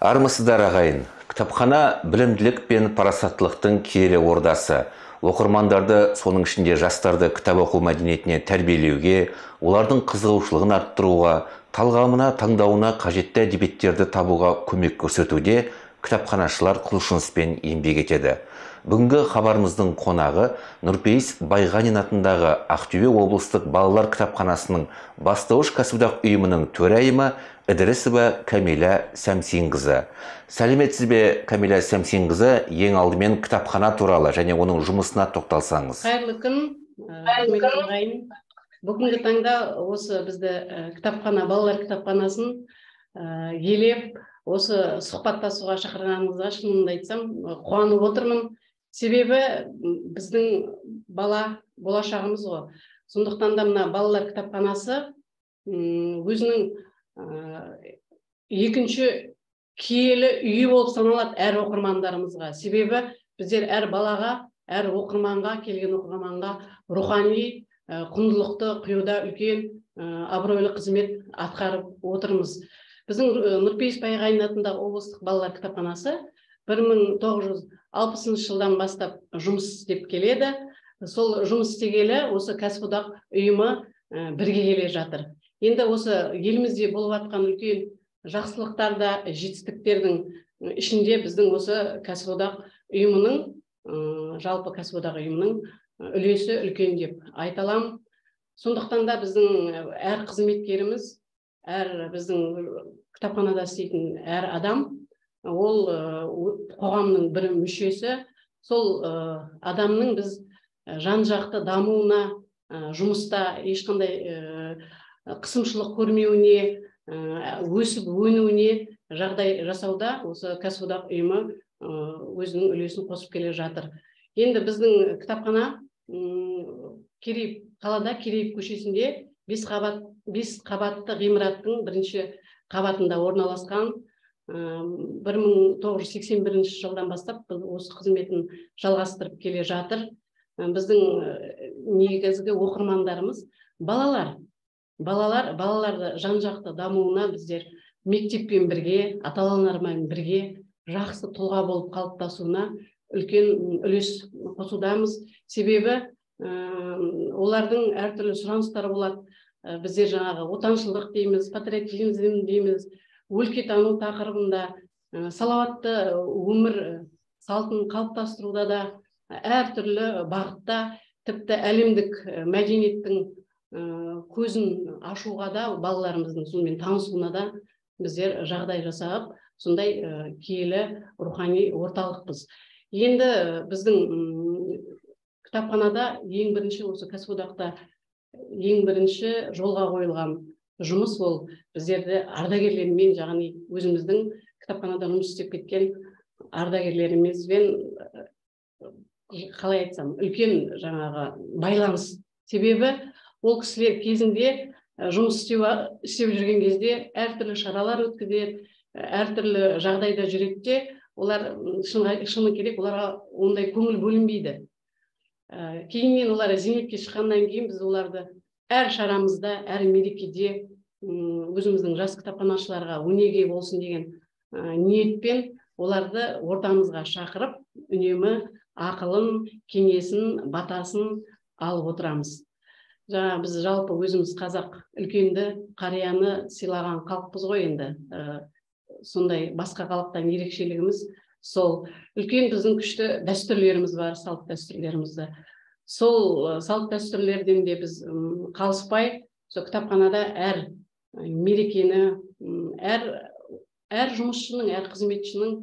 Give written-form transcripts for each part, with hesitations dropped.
Армысыздар, ағайын! Кітапхана білімділік пен парасаттылықтың киелі ордасы. Оқырмандарды, соның ішінде жастарды кітап оқу мәдениетіне тәрбиелеуге, олардың қызығушылығын арттыруға, талғамына, таңдауына қажетті әдебиеттерді табуға көмек көрсетуде кітапханашылар құлшыныспен еңбек етеді. Бүгінгі хабарымыздың қонағы Нұрпейіс Байғанин атындағы Ақтөбе облыстық балалар кітапханасының бастауыш кәсіподақ ұйымының төрайымы Ыдырысова Камила Сәмсинқызы. Сәлеметсіз бе, Камила Сәмсинқызы? Ең алдымен кітапхана туралы және оның жұмысына тоқталсаңыз. Қайырлы күн, ағайын. Бүгінгі таңда осы бізді кітапхана, балалар кітапханасын елеп, осы сұхбаттасуға шақырғаныңызға шынымды айтсам, қуанып отырмын. Себебі біздің бала болашағымыз ғой. Сондықтан да мына балалар кітапханасы өзінің екінші киелі үйі болып саналады әр оқырмандарымызға. Себебі біздер әр балаға, әр оқырманға, келген оқырманға рухани құндылықты құюда үлкен абыройлы қызмет атқарып отырмыз. Біздің Нұрпейіс Байғанин атындағы облыстық балалар кітапханасы 1960 жылдан бастап жұмыс істеп келеді. Сол жұмыс істегелі осы кәсіподақ ұйымы бірге келе жатыр. Енді осы елімізде болып жатқан үлкен жақсылықтар да жетістіктердің ішінде біздің осы кәсіподақ ұйымының, жалпы кәсіподақ ұйымының үлесі үлкен деп айта аламын. Сондықтан да біздің әр қызметкеріміз, әр біздің кітапханада істейтін әр адам, ол қоғамның бір мүшесі. Сол адамның біз жан-жақты дамуына, жұмыста ешқандай қысымшылық көрмеуіне, өсіп өнуіне жағдай жасауда осы кәсіподақ ұйымы өзінің үлесін қосып келе жатыр. Енді біздің кітапхана Керейіп қалада, Керейіп көшесінде 5 қабатты ғимараттың бірінші қабатында орналасқан. 1981 жылдан бастап осы қызметін жалғастырып келе жатыр. Біздің негізгі оқырмандарымыз балалар. Балаларды жан-жақты дамуына біздер мектеппен бірге, ата-аналармен бірге жақсы тұлға болып қалыптасуына үлкен үлес қосудамыз. Себебі олардың әртүрлі сұраныстары болады. Біздер жаңағы отаншылдық дейміз, патриотизм дейміз, өлкетану тақырыбында, салауатты өмір салтын қалыптастыруда да әртүрлі бағытта, тіпті әлемдік мәдениеттің көзін ашуға да, балаларымыздың сонымен танысуына да біздер жағдай жасап, сондай киелі рухани орталықпыз. Енді біздің кітапханада ең бірінші осы кәсіподақта ең бірінші жолға қойылған жұмыс ол біздерді ардагерлермен, яғни өзіміздің кітапханада жұмыс істеп кеткен ардагерлерімізбен, қалай айтсам, үлкен жаңағы байланыс. Себебі ол кісілер кезінде жұмыс істеп жүрген кезде әртүрлі шаралар өткізеді, әртүрлі жағдайда жүреді де, олар шыны керек, оларға ондай көңіл бөлінбейді. Кейіннен олар зейнетке шыққаннан кейін біз оларды әр шарамызда, әр мерекеде өзіміздің жас кітапханашыларға өнеге болсын деген ниетпен оларды ортамызға шақырып, үнемі ақылын, кеңесін, батасын алып отырамыз. Жаңа біз жалпы өзіміз қазақ үлкенді, қарияны сыйлаған халықпыз ғой енді. Сондай басқа халықтан ерекшелігіміз сол. Үлкен біздің күшті дәстүрлеріміз бар, салт дәстүрлерімізді. Сол салт дәстүрлерден де біз қалыспай, сол кітапханада әр мерекені, әр жұмысшының, әр қызметшінің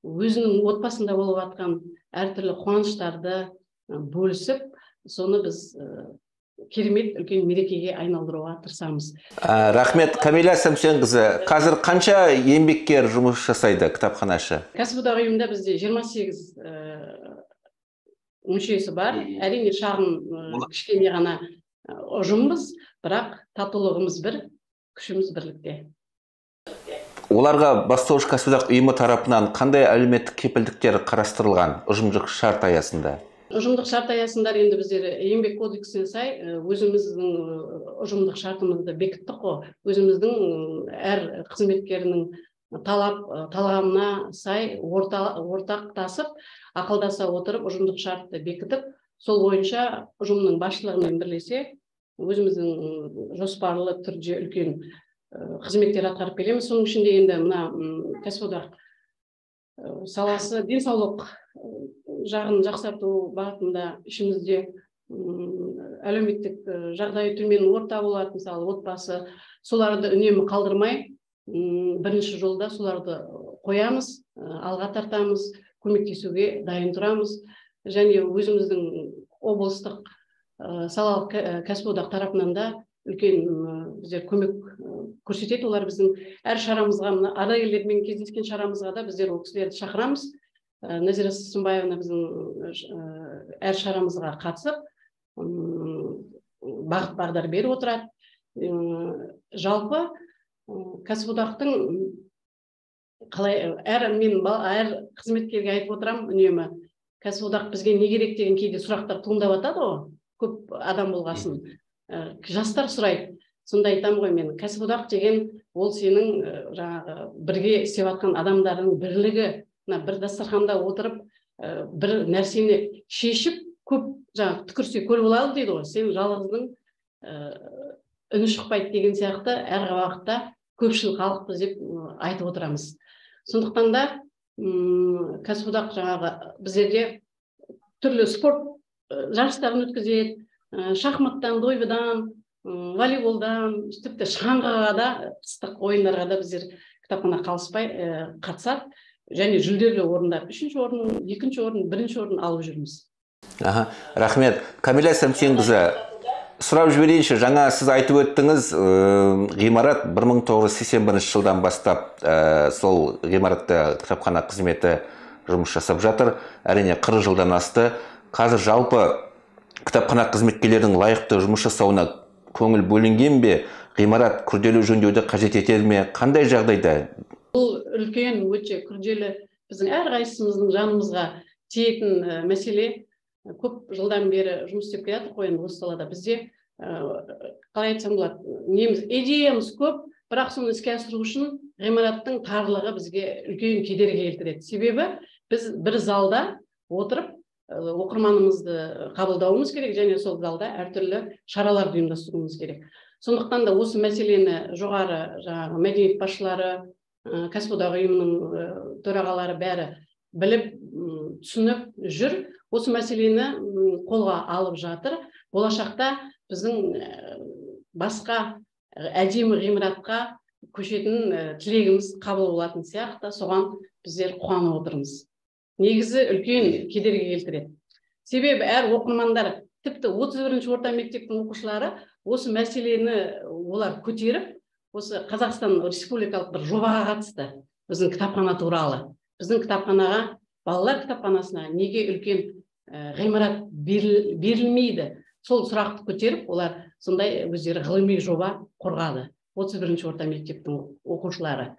өзінің отбасында болып жатқан әртүрлі қуаныштарды бөлісіп, соны біз керемет үлкен мерекеге айналдыруға тырысамыз. Рахмет, Камила Сәмсенқызы. Қазір қанша еңбеккер жұмыс жасайды кітапханашы? Кәсіподақ ұйымында бізде 28 мүшесі бар. Әрине шағын, кішкене ғана ұжымбыз, бірақ татулығымыз бір, күшіміз бірлікте. Оларға бастауыш кәсіподақ ұйымы тарапынан қандай әлеуметтік кепілдіктер қарастырылған ұжымдық шарт аясында? Ұжымдық шарт аясында енді біздер еңбек кодексіне сай өзіміздің ұжымдық шартымызды бекіттік қой. Өзіміздің әр қызметкерінің талап талғамына сай ортақтасып, ақылдаса отырып, ұжымдық шартты бекітіп, сол бойынша ұжымның басшылығымен бірлесе өзіміздің жоспарлы түрде үлкен қызметтер атқарып келеміз. Соның ішінде енді мына кәсіподақ саласы, денсаулық жағын жақсарту бағытында ішімізде әлеуметтік жағдайы төмен орта болады, мысалы отбасы, соларды үнемі қалдырмай бірінші жолда соларды қоямыз, алға тартамыз, көмектесуге дайын тұрамыз. Және өзіміздің облыстық салалық кәсіподақ тарапынан да үлкен біздер көмек көрсетеді. Олар біздің әр шарамызға, мына ардагерлермен кездескен шарамызға да біздер ол кісілерді шақырамыз. Назира Сәрсенбаевна біздің әр шарамызға қатысып, бағыт бағдар беріп отырады. Жалпы кәсіподақтың қалай, әр мен әр қызметкерге айтып отырамын үнемі, кәсіподақ бізге не керек деген кейде сұрақтар туындап жатады ғой, көп адам болғасын. Жастар сұрайды. Сонда айтамын ғой мен, кәсіподақ деген ол сенің жаңағы бірге істеп жатқан адамдардың бірлігі. Мына бір дастарханда отырып, бір нәрсені шешіп, көп жаңағы түкірсе көл болады дейді ғой, сен жалғыздың үні шықпайды деген сияқты әр уақытта көпшіл халықпыз деп айтып отырамыз. Сондықтан да кәсіподақ жаңағы біздерде түрлі спорт жарыстарын өткізеді, шахматтан, дойбыдан, волейболдан, тіпті шаңғыға да, қыстық ойындарға да біздер кітапхана қалыспай қатысады және жүлделі орындар, 3-ші орын, 2-ші орын, 1-ші орын алып жүрміз. Аха, рахмет. Камила Сәмсенқызы, сұрап жіберейінші, жаңа сіз айтып өттіңіз, ғимарат 1981 жылдан бастап сол ғимаратта кітапхана қызметі жұмыс жасап жатыр. Әрине 40 жылдан асты. Қазір жалпы кітапхана қызметкерлерінің лайықты жұмыс жасауына көңіл бөлінген бе? Ғимарат күрделі жөндеуді қажет етер ме? Қандай жағдайда? Бұл үлкен, өте күрделі, біздің әрқайсымыздың жанымызға тиетін мәселе. Көп жылдан бері жұмыс істеп келе жатырмық қой енді осы салада. Бізде қалай айтсам болады, неміз, идеямыз көп, бірақ соны іске асыру үшін ғимараттың тарлығы бізге үлкен кедергі келтіреді. Себебі біз бір залда отырып оқырманымызды қабылдауымыз керек және сол залда әртүрлі шараларды ұйымдастыруымыз керек. Сондықтан да осы мәселені жоғары жаңағы мәдениет басшылары, кәсіподақ ұйымының төрағалары бәрі біліп, түсініп жүр. Осы мәселені қолға алып жатыр. Болашақта біздің басқа әдемі ғимаратқа көшетін тілегіміз қабыл болатын сияқты, соған біздер қуанып отырмыз. Негізі үлкен кедергі келтіреді. Себебі әр оқырмандар, тіпті 31-ші орта мектептің оқушылары осы мәселені олар көтеріп, осы Қазақстан республикалық бір жобаға қатысты. Біздің кітапхана туралы. Біздің кітапханаға, балалар кітапханасына неге үлкен ғимарат берілмейді? Сол сұрақты көтеріп, олар сондай өздері ғылыми жоба қорғады. 31-ші орта мектептің оқушылары,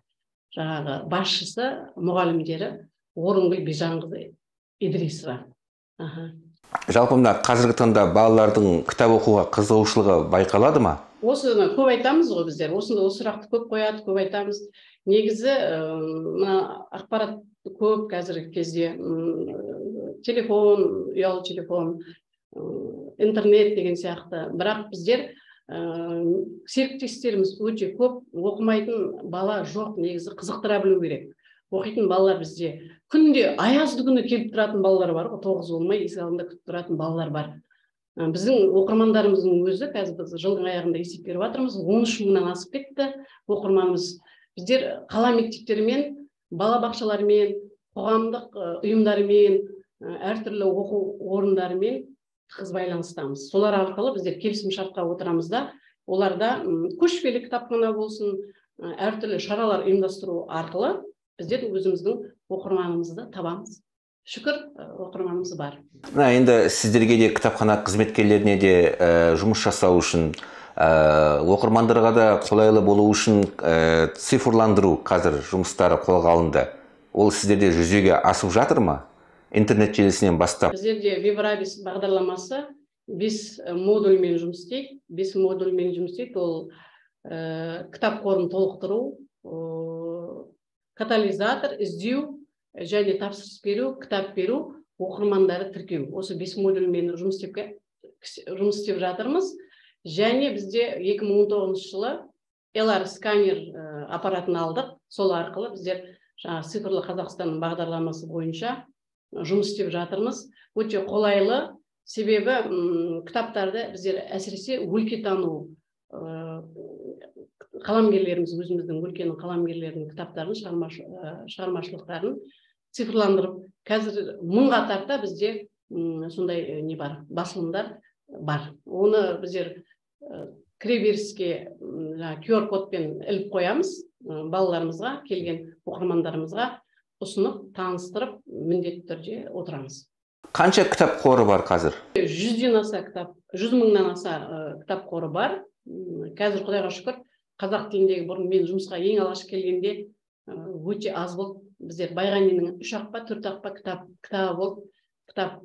жаңағы басшысы, мұғалімдері Орынгүл Бижанқызы Идрисова. Жалпы мына қазіргі таңда балалардың кітап оқуға қызығушылығы байқалады ма? Осыны көп айтамыз ғой біздер. Осыны, осы сұрақты көп қояды, көп айтамыз. Негізі мына ақпарат көп қазіргі кезде, телефон, ұялы телефон, интернет деген сияқты. Бірақ біздер серіктестеріміз өте көп, оқымайтын бала жоқ, негізі қызықтыра білу керек. Оқитын балалар бізде күнде аязды күні келіп тұратын балалар бар ғой, 9 болмай есік алдында күтіп тұратын балалар бар. Біздің оқырмандарымыздың өзі, қазір біз жылдың аяғында есеп беріп жатырмыз, 13 мыңнан асып кетті оқырманымыз. Біздер қала мектептерімен, балабақшалармен, қоғамдық ұйымдармен, әртүрлі оқу орындарымен тығыз байланыстамыз. Солар арқылы біздер келісімшартқа отырамыз да, оларда көшпелі кітапхана болсын, әртүрлі шаралар ұйымдастыру арқылы біздер өзіміздің оқырманымызды табамыз. Шүкір, оқырманымыз бар. Мына енді сіздерге де, кітапхана қызметкерлеріне де жұмыс жасау үшін, оқырмандарға да қолайлы болу үшін цифрландыру қазір жұмыстары қолға алынды. Ол сіздерде жүзеге асып жатыр ма? Интернет желісінен бастап. Біздерде Вибрабис бағдарламасы 5 модульмен жұмыс істейді. 5 модульмен жұмыс істейді. Ол кітап қорын толықтыру, Катализатор, іздеу және тапсырыс беру, кітап беру, оқырмандары тіркеу. Осы 5 модульмен жұмыс істеп жатырмыз. Және бізде 2019 жылы LR сканер аппаратын алдық. Сол арқылы біздер жаңа цифрлы Қазақстан бағдарламасы бойынша жұмыс істеп жатырмыз. Өте қолайлы, себебі кітаптарды біздер әсіресе өлкетану қаламгерлеріміз, өзіміздің өлкенің қаламгерлерінің кітаптарын, шығармашылықтарын цифрландырып, қазір 1000-ға тарта бізде сондай не бар, басылымдар бар. Оны біздер кіреберіске QR кодпен іліп қоямыз, балаларымызға, келген оқырмандарымызға ұсынып, таныстырып, міндетті түрде отырамыз. Қанша кітап қоры бар қазір? 100-ден аса кітап, 100 мыңнан аса кітап қоры бар. Қазір Құдайға шүкір, қазақ тіліндегі бұрын мен жұмысқа ең алғаш келгенде өте аз болды. Біздер Байғаниннің 3 ақ па, 4 ақ па кітабы болды. Кітап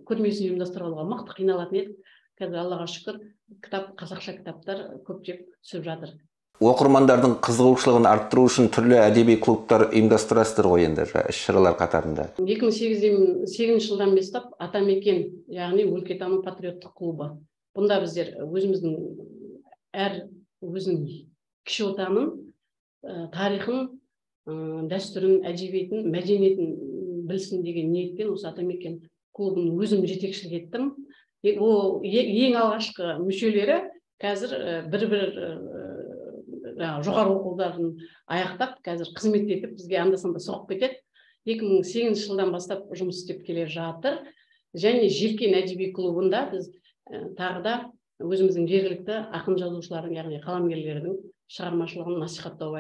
көрмесін ұйымдастыруға мықты қиналатын едік. Қазір Аллаға шүкір, кітап, қазақша кітаптар көптеп түсіп жатыр. Оқырмандардың қызығушылығын арттыру үшін түрлі әдеби клубтар ұйымдастырасыздар ғой енді іс-шаралар қатарында. 2008 жылдан бастап Атамекен, яғни өлкетану патриоттық клубы. Бұнда біздер өзіміздің әр өзінің кіші отанын, тарихын, дәстүрін, әдебиетін, мәдениетін білсін деген ниетпен осы Атамекен клубын өзім жетекшілік еттім. Ол ең алғашқы мүшелері қазір бір-бір жоғары оқуларын аяқтап, қазір қызмет етіп, бізге анда-санда соғып кетеді. 2008 жылдан бастап жұмыс істеп келе жатыр. Және Желкен әдеби клубында біз тағы да өзіміздің жергілікті ақын жазушылардың, яғни қаламгерлердің шығармашылығын насихаттау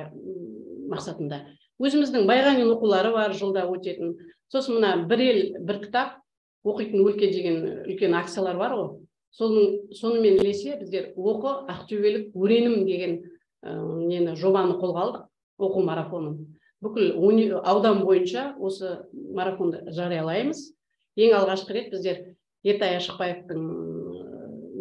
мақсатында. Өзіміздің Байғанин оқулары бар, жылда өтетін. Сосын мына бір ел, бір кітап оқитын өлке деген үлкен акциялар бар ғой. Сонымен ілесе біздер оқы ақтөбелік өренім деген нені жобаны қолға алдық, оқу марафонын. Бүкіл аудан бойынша осы марафонды жариялаймыз. Ең алғашқы рет біздер Ертай Ашықбаевтың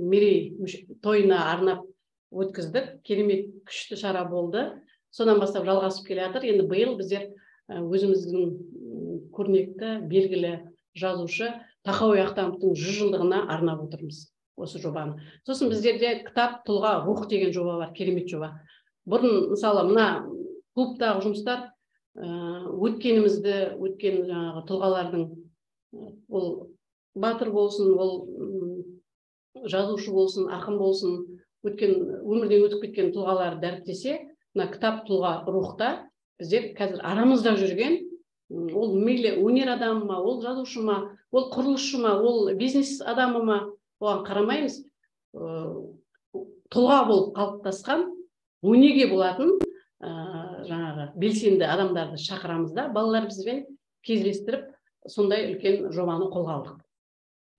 мерей тойына арнап өткіздік. Керемет күшті шара болды. Содан бастап жалғасып келе жатыр. Енді биыл біздер өзіміздің көрнекті, белгілі жазушы Тахауи Ахтановтың 100 жылдығына арнап отырмыз осы жобаны. Сосын біздерде кітап, тұлға, рух деген жоба бар, керемет жоба. Бұрын, мысалы, мына клубтағы жұмыстар өткенімізді, өткен жаңағы тұлғалардың, ол батыр болсын, ол жазушы болсын, ақын болсын, өткен өмірден өтіп кеткен тұлғаларды дәріптесе, мына кітап, тұлға, рухта біздер қазір арамызда жүрген, ол мейлі өнер адамы ма, ол жазушы ма, ол құрылысшы ма, ол бизнес адамы ма, оған қарамаймыз. Тұлға болып қалыптасқан, өнеге болатын жаңағы белсенді адамдарды шақырамыз да, балалар бізбен кездестіріп, сондай үлкен жобаны қолға алдық.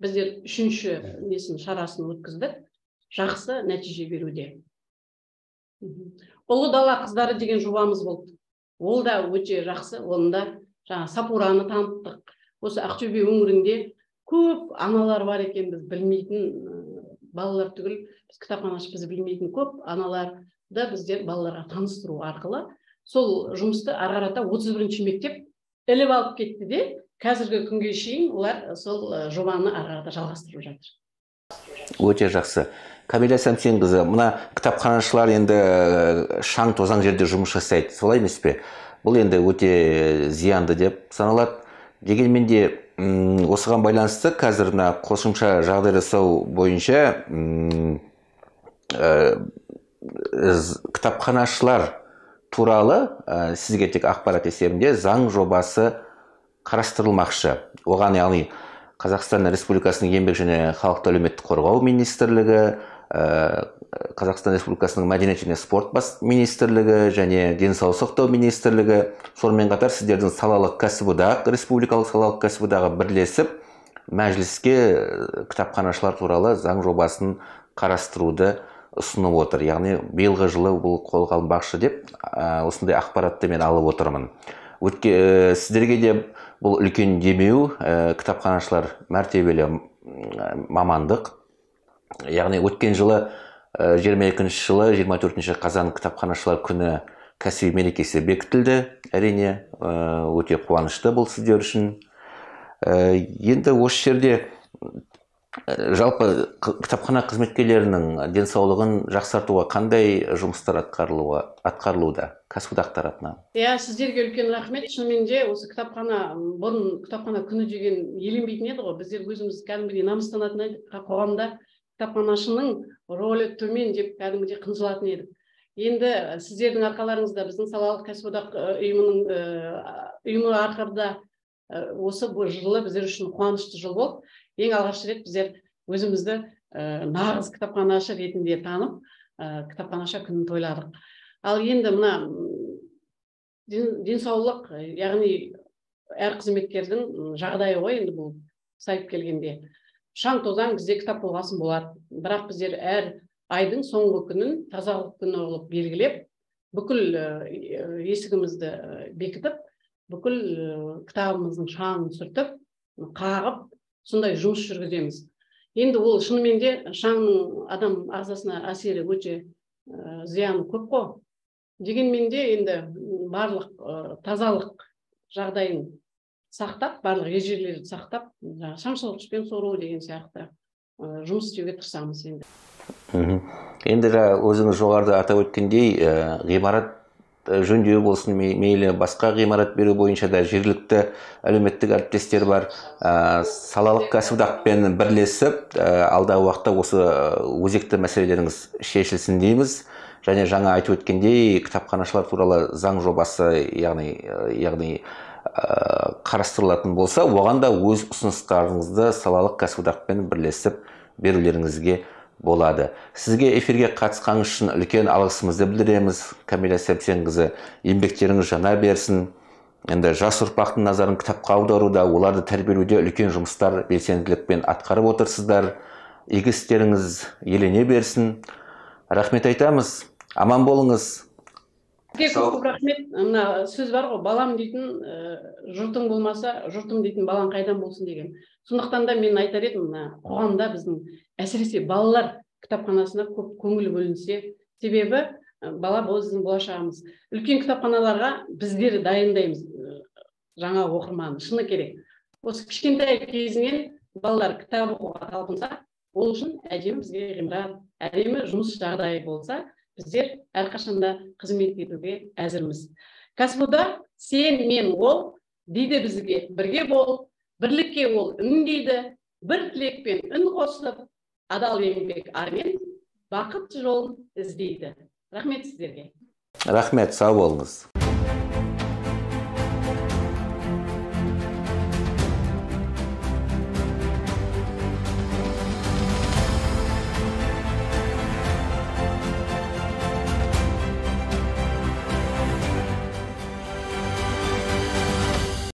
Біздер 3-ші несін шарасын өткіздік, жақсы нәтиже беруде. Ұлы дала қыздары деген жобамыз болды. Ол да өте жақсы, онда жаңа Сапураны таныттық. Осы Ақтөбе өңірінде көп аналар бар екен, біз білмейтін, балалар түгіл, біз кітапханашы, біз білмейтін көп аналарды біздер балаларға таныстыру арқылы сол жұмысты ары қарата 31-ші мектеп іліп алып кетті де, қазіргі күнге шейін олар сол жобаны ары қарата жалғастырып жатыр. Өте жақсы. Камила Сәмсенқызы, мына кітапханашылар енді шаң тозаң жерде жұмыс жасайды, солай емес пе? Бұл енді өте зиянды деп саналады. Дегенмен де осыған байланысты қазір мына қосымша жағдай жасау бойынша кітапханашылар туралы сізге тек ақпарат есебінде заң жобасы қарастырылмақшы. Оған яғни Қазақстан Республикасының Еңбек және халықты әлеуметтік қорғау министрлігі, Қазақстан Республикасының Мәдениет және спорт министрлігі және Денсаулық сақтау министрлігі, сонымен қатар сіздердің салалық кәсіподақ, республикалық салалық кәсіподағы бірлесіп мәжіліске кітапханашылар туралы заң жобасын қарастыруды ұсынып отыр. Яғни биылғы жылы бұл қолға алынбақшы деп осындай ақпаратты мен алып отырмын. Сіздерге де бұл үлкен демеу, кітапханашылар мәртебелі мамандық. Яғни өткен жылы 22 жылы 24 қазан кітапханашылар күні кәсіби мерекесі бекітілді. Әрине, өте қуанышты бұл сіздер үшін. Енді осы жерде жалпы кітапхана қызметкерлерінің денсаулығын жақсартуға қандай жұмыстар атқарылуда кәсіподақ тарапынан? Иә, сіздерге үлкен рахмет. Шынымен де осы кітапхана, бұрын кітапхана күні деген еленбейтін еді ғой. Біздер өзіміз кәдімгідей намыстанатын едік, қоғамда кітапханашының рөлі төмен деп кәдімгідей қынжылатын едік. Енді сіздердің арқаларыңызда біздің салалық кәсіподақ ұйымы арқылы осы жылы біздер үшін қуанышты жыл болды. Ең алғаш рет біздер өзімізді нағыз кітапханашы ретінде танып, кітапханашы күнін тойладық. Ал енді мына денсаулық, яғни әр қызметкердің жағдайы ғой енді бұл сайып келгенде. Шаң тозаң бізде кітап болғасын болады. Бірақ біздер әр айдың соңғы күнін тазалық күні қылып белгілеп, бүкіл есігімізді бекітіп, бүкіл кітабымыздың шаңын сүртіп, қағып, сондай жұмыс жүргіземіз. Енді ол шынымен де шаңның адам ағзасына әсері өте зияны көп қой. Дегенмен де енді барлық тазалық жағдайын сақтап, барлық ережелерді сақтап, шаңсорғышпен сору деген сияқты жұмыс істеуге тырысамыз енді. Енді өзіңіз жоғарыда атап өткендей, ғимарат жөндеу болсын, мейлі басқа ғимарат беру бойынша да жергілікті әлеуметтік әріптестер бар. Салалық кәсіподақпен бірлесіп, алдағы уақытта осы өзекті мәселелеріңіз шешілсін дейміз. Және жаңа айтып өткендей, кітапханашылар туралы заң жобасы, яғни қарастырылатын болса, оған да өз ұсыныстарыңызды салалық кәсіподақпен бірлесіп берулеріңізге болады. Сізге эфирге қатысқаныңыз үшін үлкен алғысымызды білдіреміз. Камила Сәрсенқызы, еңбектеріңіз жана берсін. Енді жас ұрпақтың назарын кітапқа аударуда, оларды тәрбиелеуде үлкен жұмыстар белсенділікпен атқарып отырсыздар. Игі істеріңіз елене берсін. Рахмет айтамыз. Аман болыңыз. Сізге көп рахмет. Мына сөз бар ғой, балам дейтін жұртың болмаса, жұртым дейтін балаң қайдан болсын деген. Сондықтан да мен айтар едім, мына қоғамда біздің әсіресе балалар кітапханасына көп көңіл бөлінсе, себебі бала бұл біздің болашағымыз. Үлкен кітапханаларға біздер дайындаймыз жаңа оқырман, шыны керек. Осы кішкентай кезінен балалар кітап оқуға талпынса, ол үшін әдемі бізге ғимарат, әдемі жұмыс жағдайы болса, біздер әрқашанда қызмет етуге әзірміз. Кәсіподақ сен, мен, ол дейді бізге бірге бол, бірлікке ол үндейді, бір тілекпен үн қосып, адал еңбек армен бақыт жолын іздейді. Рахмет сіздерге. Рахмет, сау болыңыз.